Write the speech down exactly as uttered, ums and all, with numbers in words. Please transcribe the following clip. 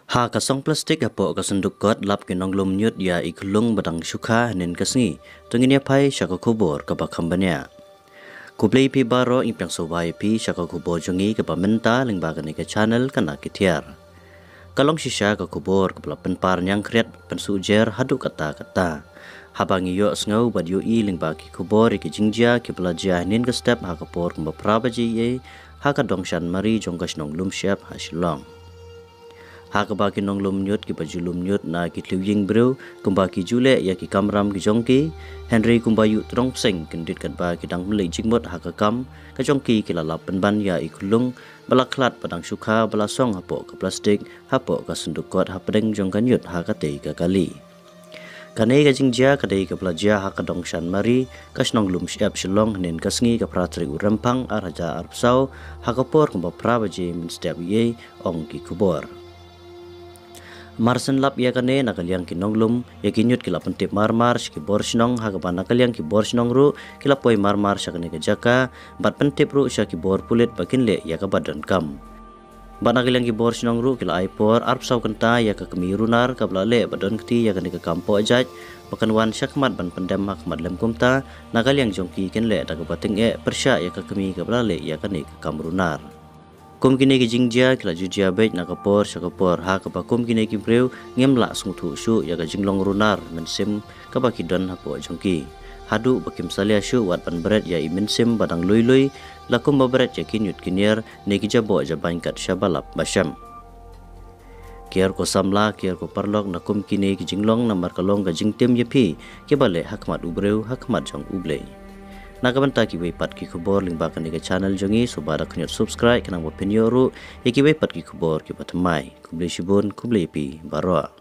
Ha ka song plastik hapoh ka synduk kot lap ki nonglum ñiut ïa i khulung ba dang shu kha hynnin ka sngi. To ngin ïa phai sha ka khubor kaba kham bniah. Khublei phi baroh, ngi pdiang sngewbha ïa phi sha ka khubor jong ngi kaba mynta lyngba kane ka channel Ka Na Ki Thiar. Ka long shisha ka khubor kaba la pynpar ñiangkhriat, pynsuhjer haduh katta katta. Haba ngi ïohsngew bad ïohi lyngba ki khubor ïa ki jingjia kiba la jia hynnin ka step ha ka por kumba phra baje eiei ha ka dong Shan Mari jong ka shnong Lumshyiap ha Shillong. Ha kaba ki nonglum ñiut kiba ju lum ñiut na ki thliew ïing briew kumba ki ju leh ïa ki kamram ki jong ki, hynrei kumba ïuh trong pseng kyndit katba ki dang pynleit jingmut ha ka kam ka jong ki, ki la lap pynban ïa i khulung ba la khlad ba dang shu kha ba la song hapoh ka plastik hapoh ka synduk kot hapdeng jong ka ñiut ha katei ka kali. Kane ka jingjia ka dei kaba la jia ha ka dong Shan Mari, ka shnong Lumshyiap Shillong hynnin ka sngi ka phra tarik u Rymphang ar hajar arphew saw, ha ka por kumba phra baje mynstep eiei, ong ki khubor. Mar shen lap ïa kane, na ka liang ki nonglum ïa ki ñiut ki la pyntip marmar sha ki bor shnong, ha kaba na ka liang ki bor shnong ruh ki la poi marmar sha kane ka jaka bad pyntip ruh sha ki bor pulit ba kin leh ïa kaba donkam. Bad na ka liang ki bor shnong ruh ki la ai por arphew saw kynta ïa ka kmie runar kaba la leh ba donkti ïa kane ka kam pohjait ba kan wan shakhmat ban pyndem ha khmat lem, kumta na ka liang jong ki kin leh da kaba tyngeh pyrshah ïa ka kmie kaba la leh ïa kane ka kam runar. Kum kine ki jingjia ki la ju jia beit na ka por sha ka por, ha kaba kum kine ki briew ngim lah sngewthuh shuh ïa ka jinglong runar mynsiem kaba ki don hapoh jong ki, haduh ba kim salia shuh wat ban bret ïa i mynsiem ba dang lui lui, la kumba bret ïa ki ñiut ki ñiar ne ki jaboh jabain kat shaba lap ba shem. Ki ïar ko samla, ki ïar ko paralok, na kum kine ki jinglong namar ka long ka jingtim ïa phi kiba leh ha khmat u briew, ha khmat jong U Blei. Na ka bynta kiwei pat ki khubor lyngba kane ka channel jong ngi, sngewbha da khñiot subscribe khnang ba phin ïoh ruh ïa kiwei pat ki khubor kiba thymmai. Khublei shibun, khublei ïa phi baroh.